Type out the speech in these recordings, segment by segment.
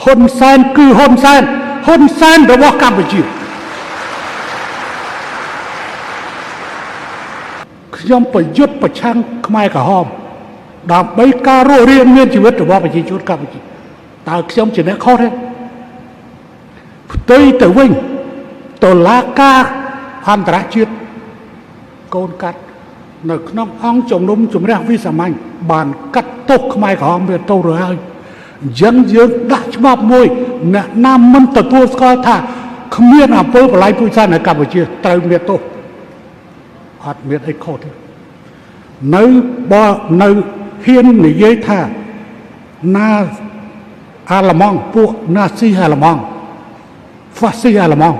ហ៊ុនសែនគឺហ៊ុនសែនហ៊ុនសែនរបស់កម្ពុជាខ្ញុំប្រយុទ្ធប្រឆាំងខ្មែរក្រហមដើម្បីការរស់រានមានជីវិតរបស់ប្រជាជនកម្ពុជាតើខ្ញុំជាអ្នកខុសទេផ្ទុយទៅវិញតុលាការអន្តរជាតិកូនកាត់នៅក្នុងអង្គជំនុំជម្រះវិសាមញ្ញបានកាត់ទោសខ្មែរក្រហមវាទៅរួចហើយអញ្ចឹងយើងដាក់ច្បាប់មួយអ្នកណាមិនទទួលស្គាល់ថាគ្មានអំពើប្រល័យពូជសាសន៍នៅកម្ពុជាត្រូវមានទោសអត់មានអីខុសទេនៅបើនៅហ៊ាននិយាយថាណាអាល្លឺម៉ង់ពួកណាស៊ីអាល្លឺម៉ង់ហ្វាស៊ីអាល្លឺម៉ង់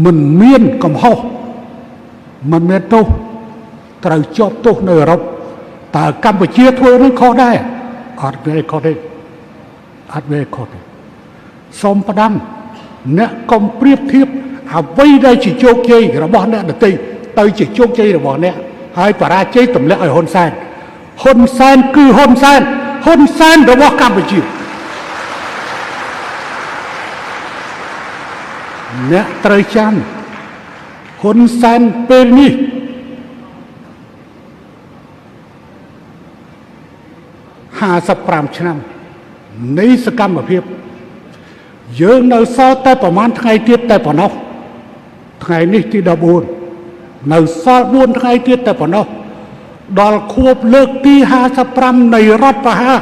មិនមានកំហុសមិនមានទោសត្រូវជាប់ទោសនៅអឺរ៉ុបតើកម្ពុជាធ្វើនឹងខុសដែរអត់មានអីខុសទេអត់មានអីខុសទេសូមផ្ដាំអ្នកកុំប្រៀបធៀបអ្វីដែលជាជោគជ័យរបស់អ្នកដទៃទៅជាជោគជ័យរបស់អ្នកហើយបរាជ័យទម្លាក់ឲ្យហ៊ុនសែនហ៊ុនសែនគឺហ៊ុនសែនហ៊ុនសែនរបស់កម្ពុជាអ្នកត្រូវចាំហ៊ុនសែនពេលនេះ55ឆ្នាំនៃសកម្មភាពយើងនៅសល់តែប្រហែលថ្ងៃទៀតតែប៉ុណ្ណោះថ្ងៃនេះទី14នៅសល់4ថ្ងៃទៀតតែប៉ុណ្ណោះដល់ខួបលើកទី55នៃរដ្ឋប្រហារ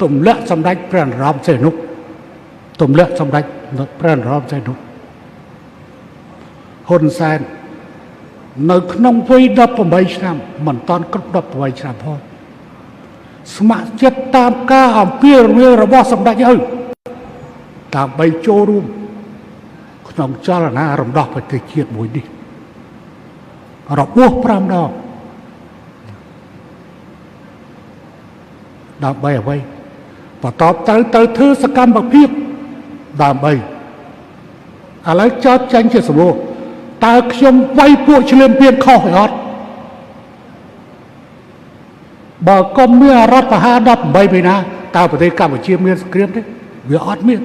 ទម្លាក់សម្ដេចព្រះនរោត្តមសីហនុទម្លាក់សម្ដេចព្រះនរោត្តមសីហនុហ៊ុនសែននៅក្នុងវ័យ18ឆ្នាំមិនតាន់គ្រប់18ឆ្នាំផងស្ម័គ្រចិត្តតាមការអំពាវនាវរបស់សម្ដេចឪដើម្បីចូលរួមក្នុងចលនារំដោះប្រទេសជាតិមួយនេះរបួស5ដងដើម្បីអ្វីបន្ទាប់ទៅធ្វើសកម្មភាពដើម្បីឥឡូវចោតចាញ់ជាសំណួរតើខ្ញុំវាយពួកឈ្លានពានខុសឬអត់បើកុំមានរដ្ឋប្រហារ18ពីណាតើប្រទេសកម្ពុជាមានសង្គ្រាមទេវាអត់មាន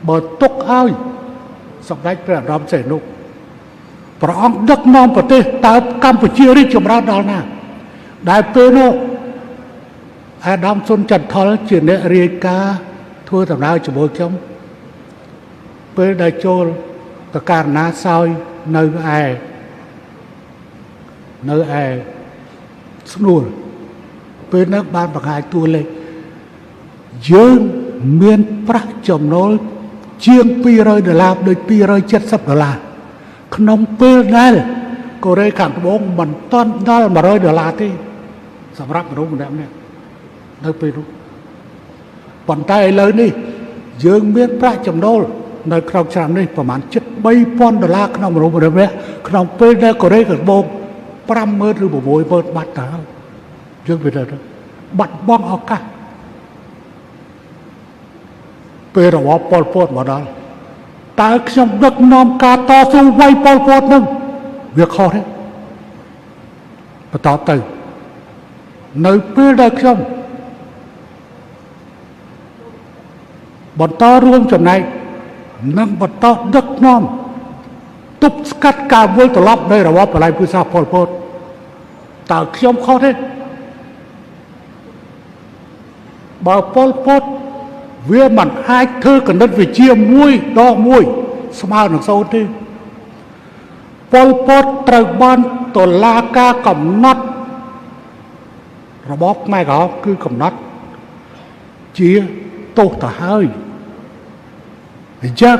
បើទុកឲ្យសម្ដេចព្រះនរោត្តមសីហនុព្រះអង្គដឹកនាំប្រទេសតើកម្ពុជារីកចម្រើនដល់ណាដែលពេលនោះអាដាមសុនចន្ទថុលជាអ្នករាយការណ៍ធ្វើដំណើរជាមួយខ្ញុំពេលដែលចូលតករណាសោយនៅឯស្នួលពេលនោះបានបង្ហាញតួលេខយើងមានប្រាក់ចំណូលជាង200ដុល្លារដូច270ដុល្លារក្នុងពេលដែលកូរ៉េខាងត្បូងមិនទាន់ដល់100ដុល្លារទេសម្រាប់មនុស្សម្នាក់ៗនៅពេលនោះប៉ុន្តែឥឡូវនេះយើងមានប្រាក់ចំណូលនៅក្នុងឆ្នាំនេះប្រហែលជិត3000ដុល្លារក្នុងមនុស្សម្នាក់ក្នុងពេលដែលកូរ៉េខាងត្បូង50000ឬ60000បាត់ទៅហើយយើងវាទៅបាត់បង់ឱកាសពេលរបបប៉ុលពតមកដល់តើខ្ញុំដឹកនាំការតស៊ូវាយប៉ុលពតនឹងវាខុសទេបន្តទៅនៅពេលដែលខ្ញុំបន្តរួមចំណែកនិងបន្តដឹកនាំទប់ស្កាត់ការវិលត្រឡប់នៃរបបប្រល័យពូជសាសន៍ប៉ុលពតតើខ្ញុំខុសទេបើប៉ុលពតវាមិនអាចធ្វើគណិតវិទ្យា1ដក1ស្មើនឹង0ទេប៉ុលពតត្រូវបានតុលាការកំណត់របបខ្មែរក្រហមគឺកំណត់ជាទោសទៅហើយអញ្ចឹង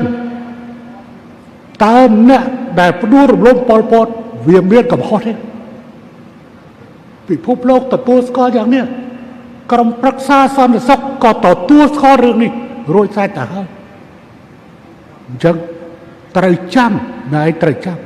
តើអ្នកដែលផ្ដួលរំលំប៉ុលពតវាមានកំហុសទេពិភពលោកទទួលស្គាល់យ៉ាងនេះក្រុមប្រឹក្សាសន្តិសុខក៏ទទួលស្គាល់រឿងនេះរួចស្រេចទៅហើយអញ្ចឹងត្រូវចាំណែត្រូវចាំ